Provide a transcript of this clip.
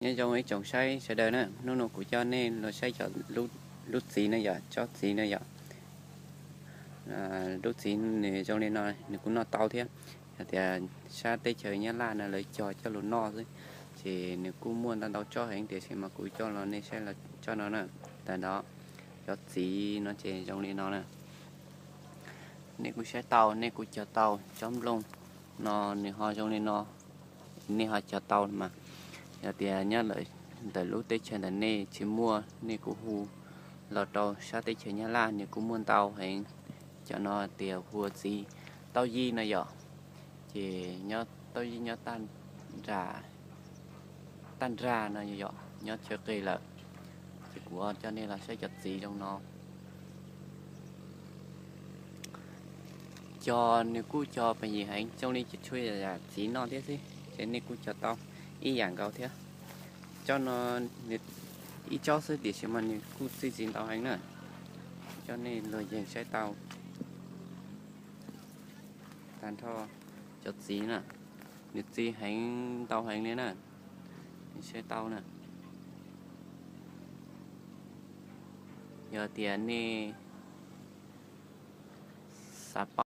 Nyob zoo ib tsoom saib sawv daws na, hnub no kuv coj nej los saib cov lub txiv no yom, tsob txiv no yom. Lub txiv nws zoo li no, nws kuj noj tau thiab. Yog tias sab teb chaws Nyab Laj no lawv cog coj los noj xwb, ces nws kuj muaj ntau ntau tsob heev, tiam sis mas kuv coj los nej saib los tsob no na. Tam no cov txiv no ces zoo li no na. Nej kuj saib tau, nej kuj cog tau, tsob nplooj no nws ho zoo li no, nej ho cog tau mas. Yog tias nyob ntawm lub teb chaws ntawm nej tsis muaj, nej kuj hu los rau sab teb chaws Nyab Laj, nws kuj muaj ntau heev. Cov no tias hu ua txiv tauj yij no yom, ces nyob tauj yij nyob taj nrag no yom, nyob chaw qis lawm. Ces kuv coj nej los saib cov txiv zoo no. Cog nws kuj cog pes yim heev, zoo li ces tshuav yam txiv noj thiab xwb, ces nej kuj cog tau ib yam nkaus thiab. Tsob no ib tsob xwb tiam sis mas nws kuj txi txiv ntau heev na. Coj nej los yees saib tau tag nrho cov txiv na, nws txi heev ntau heev li na. Nej saib tau na. Yog tias nej xav